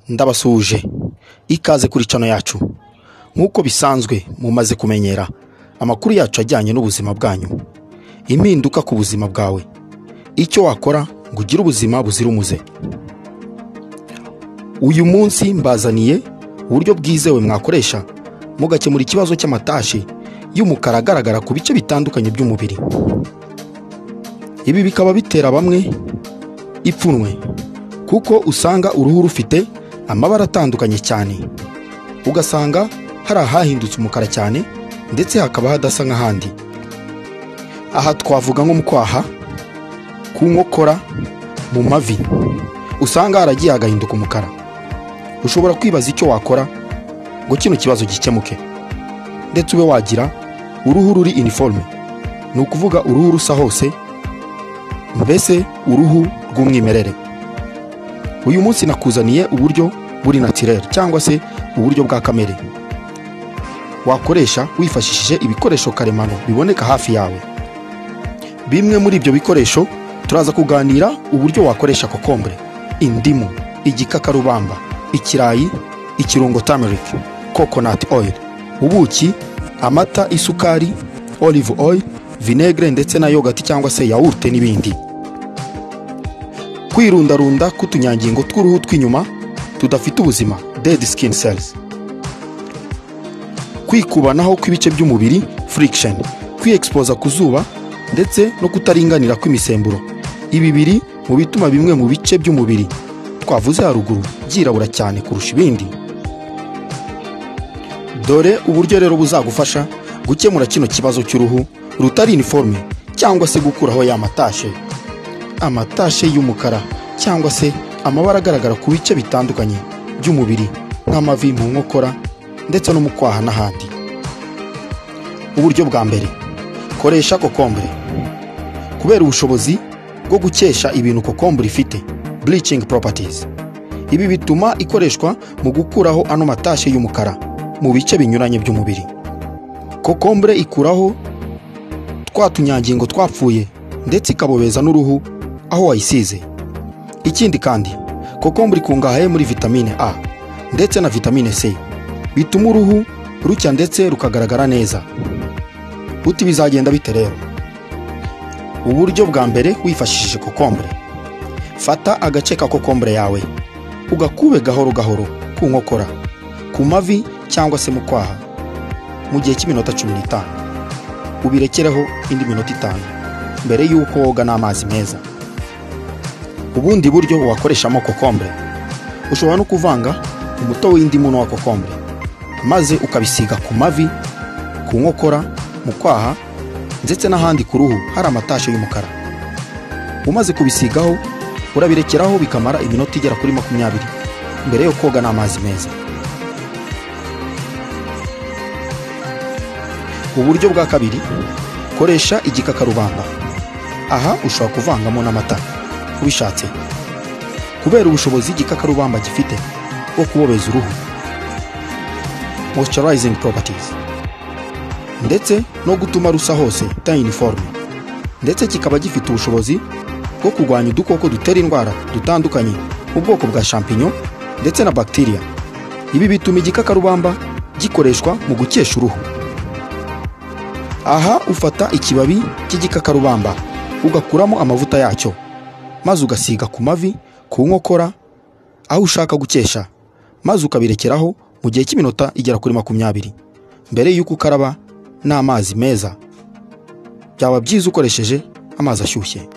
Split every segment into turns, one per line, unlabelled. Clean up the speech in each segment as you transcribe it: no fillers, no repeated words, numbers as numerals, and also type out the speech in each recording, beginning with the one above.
Ndabasuhuje, ikaze kuri channel yacu. Nk'uko bisanzwe mumaze kumenyera amakuru yacu ajyanye n'ubuzima bwanyu, impinduka ku buzima bwawe, icyo wakora ngo ugire ubuzima buzira umuze. Uyu munsi mbazaniye uburyo bwizewe mwakoresha mugakemura ikibazo cy'amatashi y'umukara agaragara ku bice bitandukanye by'umubiri. Ibi bikaba bitera bamwe ipfunwe kuko usanga uruhu rufite amabara atandukanye cyane, ugasanga hari ahahindutse umukara cyane ndetse hakaba hadasa nk'ahandi. Aha twavuga nko mu kwaha, ku nkokora, mu mavi, usanga haragiye hagahinduka umukara. Ushobora kwibaza icyo wakora ngo kino kibazo gikemuke, ndetse ube wagira uruhu ruri uniforme, ni ukuvuga uruhu rusa hose, mbese uruhu rw'umwimerere. Uyu munsi nakuzaniye uburyo buri naturel cyangwa se uburyo bwa kamere wakoresha wifashishije ibikoresho karemano biboneka hafi yawe. Bimwe muri ibyo bikoresho turaza kuganira uburyo wakoresha kokombure, indimu, igikakarubamba, ikirayi, ikirungo turmeric, coconut oil, ubuki, amata, isukari, olive oil, vinegere ndetse na yogurt cyangwa se yawurute n'ibindi. Kwirundarunda k'utunyangingo tw'uruhu tw'inyuma tudafite ubuzima, dead skin cells. Kwikubanaho kw'ibice by'umubiri, friction, kwiexposa ku zuba ndetse no kutaringanira kw'imisemburo. Ibi biri mu bituma bimwe mu bice by'umubiri twavuze haruguru byirabura cyane kurusha ibindi. Dore uburyo rero buzagufasha gukemura kino kibazo cy'uruhu rutari uniforme cyangwa se gukuraho ya matashe, amatashe y'umukara cyangwa se amabara agaragara ku bice bitandukanye by'umubiri nk'amavi, mu nkokora ndetse no mu kwaha n'ahandi. Uburyo bwa mbere, koresha kokombure. Kubera ubushobozi bwo gukesha ibintu kokombure ifite, bleaching properties, ibi bituma ikoreshwa mu gukuraho ano matashe y'umukara mu bice binyuranye by'umubiri. Kokombure ikuraho twa tunyangingo twapfuye ndetse ikabobeza n'uruhu aho wayisize. Ikindi kandi, kokombure ikungahaye muri vitamine A ndetse na vitamine C, bituma uruhu rucya ndetse rukagaragara neza. Uti bizagenda bite rero? Uburyo bwa mbere wifashishije kokombure. Fata agace ka kokombure yawe ugakube gahoro gahoro ku nkokora, ku mavi cyangwa se mu kwaha mu gihe cy'iminota 15, ubirekereho indi minota 5 mbere y'uko woga n'amazi meza. Ubundi buryo wakoreshamo kokombure, ushobora no kuvanga umutobe w'indimu n'uwa kokombure maze ukabisiga ku mavi, ku nkokora, mu kwaha ndetse n'ahandi ku ruhu hari amatashe y'umukara. Umaze kubisigaho urabirekeraho bikamara iminota igera kuri 20 mbere yo koga n'amazi meza. Uburyo bwa kabiri, koresha igikakarubamba. Aha ushobora kuvangamo n'amata ubishatse. Kubera ubushobozi igikakarubamba gifite bwo kubobeza uruhu, moisturizing properties, ndetse no gutuma rusa hose, uniforme, ndetse kikaba gifite ubushobozi bwo kurwanya udukoko dutera indwara dutandukanye mu bwoko bwa champignon ndetse na bacteria. Ibi bituma igikakarubamba gikoreshwa mu gukesha uruhu. Aha ufata ikibabi cy'igikakarubamba ugakuramo amavuta yacyo maze ugasiga ku mavi, ku nkokora, aho ushaka gukesha, maze ukabirekeraho mu gihe cy'iminota igera kuri 20 mbere y'uko ukaraba n'amazi meza. Byaba byiza ukoresheje amazi ashyushye.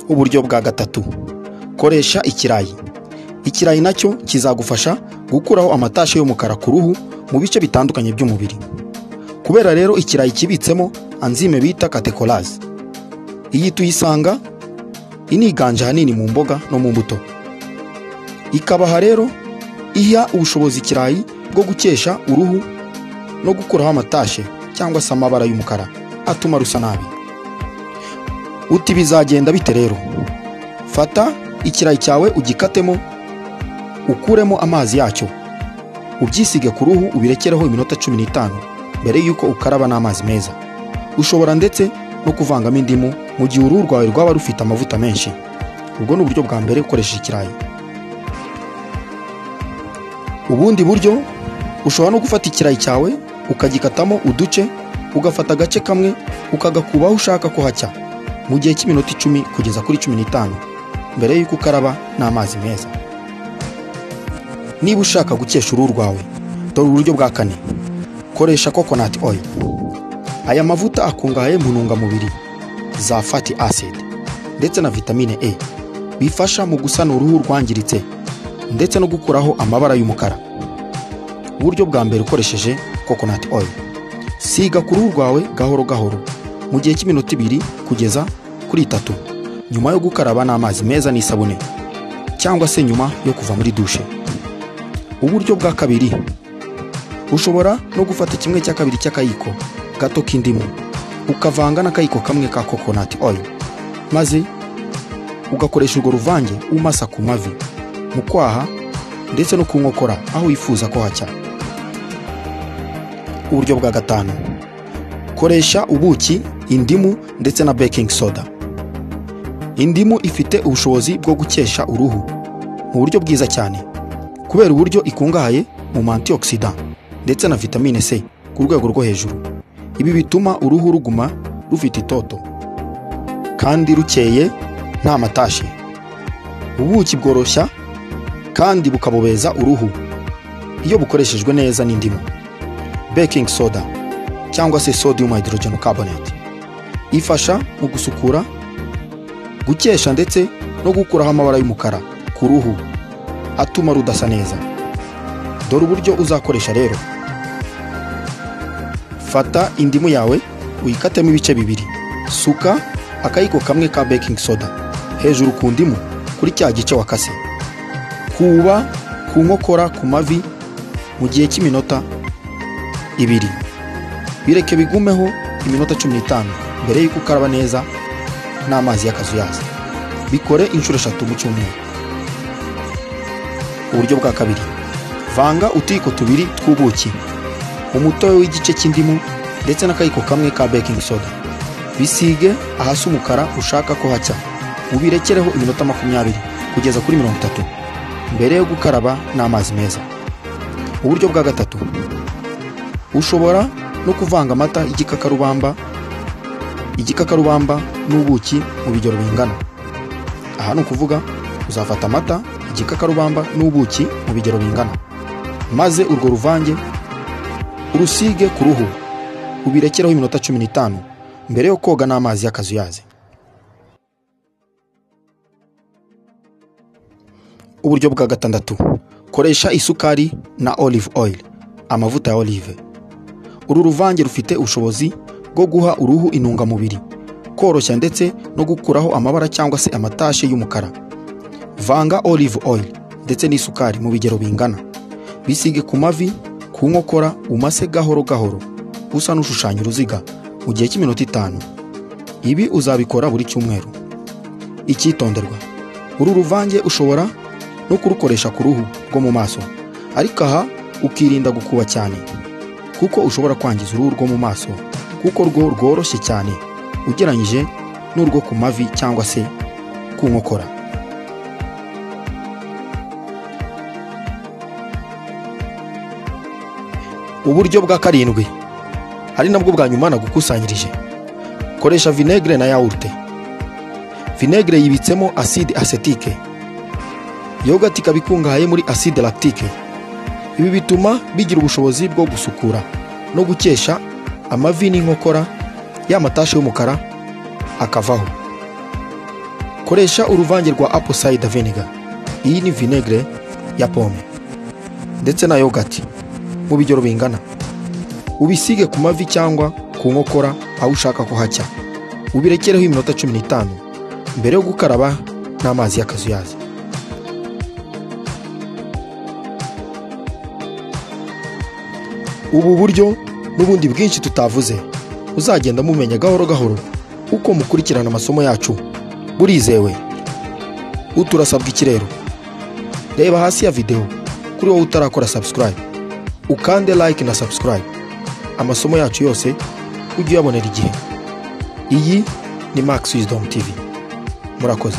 Uburyo bwa gatatu, koresha ikirayi. Ikirayi nacyo kizagufasha gukuraho amatashe y'umukara ku ruhu mu bice bitandukanye by'umubiri. Kubera rero ikirayi kibitsemo enzyme bita catecolase, iyi tuyisanga iniganje ahanini mu mboga no mu mbuto. Ikabaha rero iha ubushobozi ikirayi bwo gukesha uruhu no gukuraho amatashe cyangwa se amabara y'umukara atuma rusa nabi. Uti bizagenda bite rero? Fata ikirayi cyawe ugikatemo, ukuremo amazi yacyo, ubyisige ku ruhu ubirekereho iminota 15 mbere y'uko ukaraba n'amazi meza. Ushobora ndetse no kuvangamo indimu mu gihe uruhu rwawe rwaba rufite amavuta menshi. Ubwo ni uburyo bwa mbere ukoresheje ikirayi. Ubundi buryo ushobora no gufata ikirayi cyawe ukagikatamo uduce, ugafata agace kamwe ukagakuba aho ushaka ko hacya mu gihe cy'iminota 10 kugeza kuri 15 mbere y'uko ukaraba n'amazi meza. Niba ushaka gukesha uruhu rwawe, dore uburyo bwa kane. Koresha coconut oil. Aya mavuta akungahaye mu ntungamubiri za fatty acid ndetse na vitamine E, bifasha mu gusana uruhu rwangiritse ndetse no gukuraho amabara y'umukara. Uburyo bwa mbere ukoresheje coconut oil: siga ku ruhu rwawe gahoro gahoro mu gihe cy'iminota 2 kugeza kuri 3 nyuma yo gukaraba n'amazi meza n'isabune, cyangwa se nyuma yo kuva muri dushe. Uburyo bwa kabiri, ushobora no gufata 1/2 cy'akayiko gato k'indimu ukavanga n'akayiko kamwe ka coconut oil, maze ugakoresha urwo ruvange umasa ku mavi, mu kwaha ndetse no ku nkokora aho wifuza ko hacya. Uburyo bwa gatanu, koresha ubuki, indimu ndetse na baking soda. Indimu ifite ubushobozi bwo gukesha uruhu mu buryo bwiza cyane kubera uburyo ikungahaye mu antioxidant ndetse na vitamine C ku rwego rwo hejuru. Ibi bituma uruhu ruguma rufite itoto kandi rukeye nta matashe. Ubuki bworoshya kandi bukabobeza uruhu iyo bukoreshejwe neza n'indimu. Baking soda cyangwa se sodium hydrogen carbonate ifasha mu gusukura, gukesha ndetse no gukuraho amabara y'umukara ku ruhu atuma rudasa neza. Dore uburyo uzakoresha rero. Fata indimu yawe uyikatemo ibice 2, suka akayiko kamwe ka baking soda hejuru ku ndimu kuri cya gice wakase, kuba ku nkokora ku mavi mu gihe cy'iminota 2, bireke bigumeho iminota 15 mbere y'uko ukaraba neza n'amazi y'akazuyaza. Bikore inshuro 3 mu cyumweru. Uburyo bwa kabiri, vanga utuyiko 2 tw'ubuki, umutobe w'igice cy'indimu ndetse n'akayiko kamwe ka baking soda, bisige ahasi umukara ushaka ko hacya, ubirekereho iminota 20 kugeza kuri 30 mbere yo gukaraba n'amazi meza. Uburyo bwa gatatu, ushobora no kuvanga amata igikakarubamba n'ubuki mu bigero bingana. Aha ni ukuvuga uzafata amata, igikakarubamba n'ubuki mu bigero bingana, maze urwo ruvange urusige ku ruhu, ubirekereho iminota 15 mbere yo koga n'amazi y'akazuyaze. Uburyo bwa gatandatu, koresha isukari na olive oil, amavuta ya olive. Uru ruvange rufite ubushobozi bwo guha uruhu intungamubiri, koroshya ndetse no gukuraho amabara cyangwa se amatashe y'umukara. Vanga olive oil ndetse n'isukari mu bigero bingana, bisige ku mavi, ku nkokora, umase gahoro gahoro usa n'ushushanya uruziga mu gihe cy'iminota 5. Ibi uzabikora buri cyumweru. Icyitonderwa: uru ruvange ushobora no kurukoresha ku ruhu rwo mu maso, ariko aha ukirinda gukuba cyane kuko ushobora kwangiza uruhu rwo mu maso, kuko rwo rworoshye cyane ugereranyije n'urwo ku mavi cyangwa se ku nkokora. Uburyo bwa karindwi, ari nabwo bwa nyuma nagukusanyirije, koresha vinegre na yawurute. Vinegre yibitsemo acide acétique, yogurt ikaba ikungahaye muri acide lactique. Ibi bituma bigira ubushobozi bwo gusukura no gukesha amavi n'inkokora, ya matashe y'umukara akavaho. Koresha uruvange rwa apple cider vinegar, iyi ni vinegre ya pome, ndetse na yogurt mu bigero bingana, ubisige ku mavi cyangwa ku nkokora aho ushaka ko hacya, ubirekereho iminota 15 mbere yo gukaraba n'amazi y'akazuyazi. Ubu buryo n'ubundi bwinshi tutavuze uzagenda mumenya gahoro gahoro uko mukurikirana amasomo yacu, burizewe. Uturasabwa iki rero? Reba hasi ya video kuri wowe utarakora subscribe, ukande like na subscribe. Amasomo yacu yose ujye uyabonera igihe. Iyi ni Max Wisdom TV. Murakoze.